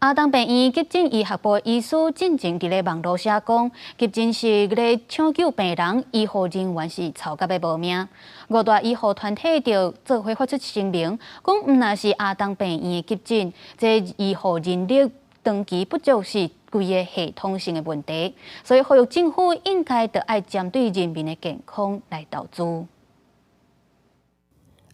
亞東病院急診醫學部醫師進前佇咧網路寫講，急診室咧搶救病人，醫護人員是臭甲欲無命。五大醫護團體就做伙發出聲明，講毋但是亞東病院的急診，這醫護人力長期不足是規个系統性的問題，所以呼籲政府應該著愛針對人民的健康來投資。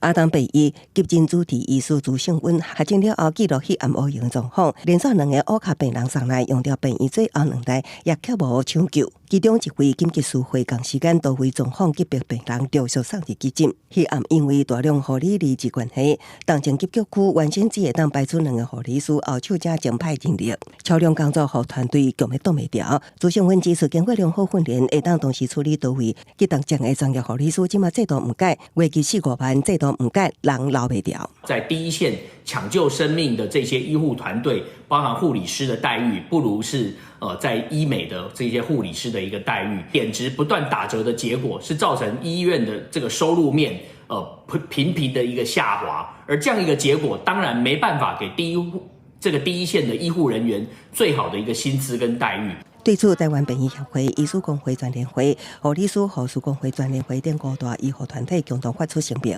亞東病院急診主治醫師朱勝允確診了後，記錄彼暗烏閒狀況，連續兩個烏跤病人送來，用著病院最後兩台也卻無搶救。其中一位緊急事會仝時間都為狀況急迫病人陸續送入急診。彼暗因為大量護理離職關係，當前急救區原先只會當排出兩個護理師，後手才增派人力，超量工作予團隊強欲擋袂牢。朱勝允指出，經過良好訓練，會當同時處理多位急重症的專業護理師，這馬制度毋改，月給4、5萬，制度毋改，人留袂牢。在第一線搶救生命的這些醫護團隊，包含護理師的待遇，不如是在醫美的這些護理師的一個待遇，點值不斷打折的結果，是造成醫院的這個收入面頻頻的一個下滑，而這樣一個結果，當然沒辦法給第一線的醫護人員最好的一個薪資跟待遇。對此，台灣病院協會、醫師公會全聯會、護理師護士公會全聯會等五大醫護團體共同發出聲明，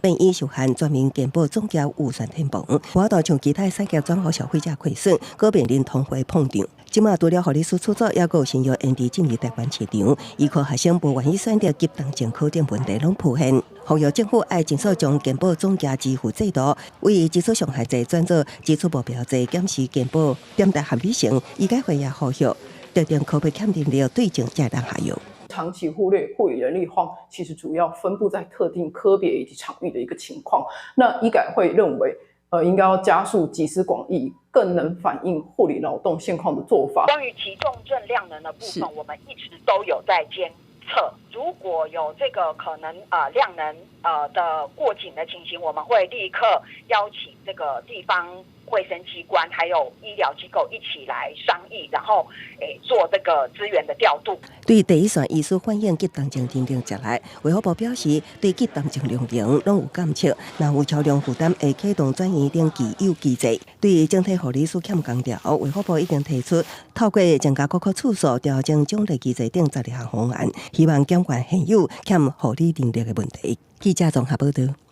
病院受限全民健保總額預算天崩，無法度像其他產業轉予消費者虧損，閣面臨通貨膨脹。這馬除了護理師出走，猶閣有新藥研製進入台灣市場，醫科學生無願意選擇急重症科等問題攏浮現。呼籲政府愛盡速將健保總額支付制度為支出上限制轉做支出目標制，檢視健保點的合理性。醫改會也呼籲特定科別欠人力對症才會當下藥。長期忽略護理人力荒，其實主要分布在特定科別以及場域的一個情況。那醫改會認為，應該要加速集思廣益，更能反映護理勞動現況的做法。關於急重症量能的部分，我們一直都有在監測。如果有這個可能量能的過緊的情形，我們會立刻邀請這個地方衛生機關還有醫療機構一起來商議，然後做這個資源的調度。對第一線醫師反映急重症人力食力，衛福部表示對急重症量能攏有監測，若有超量負擔會啟動轉移等既有機制。對整體護理師欠工潮，衛福部已經提出透過增加國考次數、調整獎勵機制等十二項方案，希望減緩現有欠護理人力的問題。記者綜合報道。